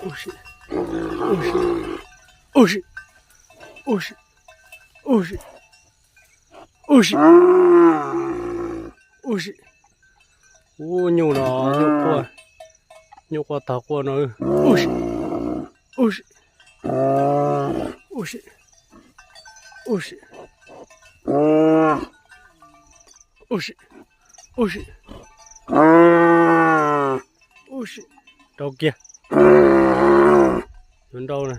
Ua si, ua si, ua si, ua si, ua si, ua si, ua si. Ub, nyuj no, nyuj quaj, nyuj quaj tog quaj no. Ua si, ua si, ua si, ua si, ua si, ua si, ua si. Rau kiag. Yuav nrau na.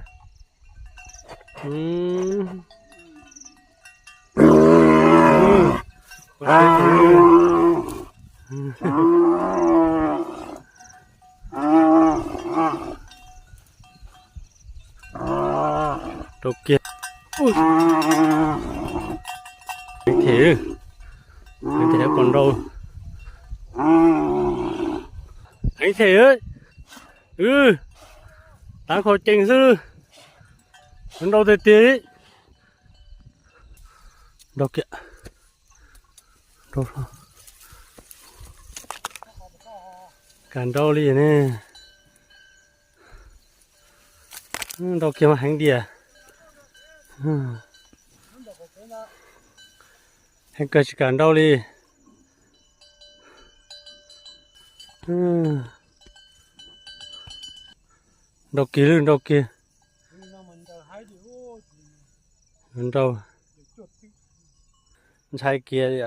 Rau kiag. Heev thiab, heev thiab, pom nrau. Heev thiab. Tav kho cees xwb. Nrau tiag tiag li. Nrau kiag. Kam nrau li ne. Nrau kiag mas heev tiag. Heev kawg tsis kam nrau li. Nrau kiag lawm, nrau kiag. Nrau. Ntshai kiag li.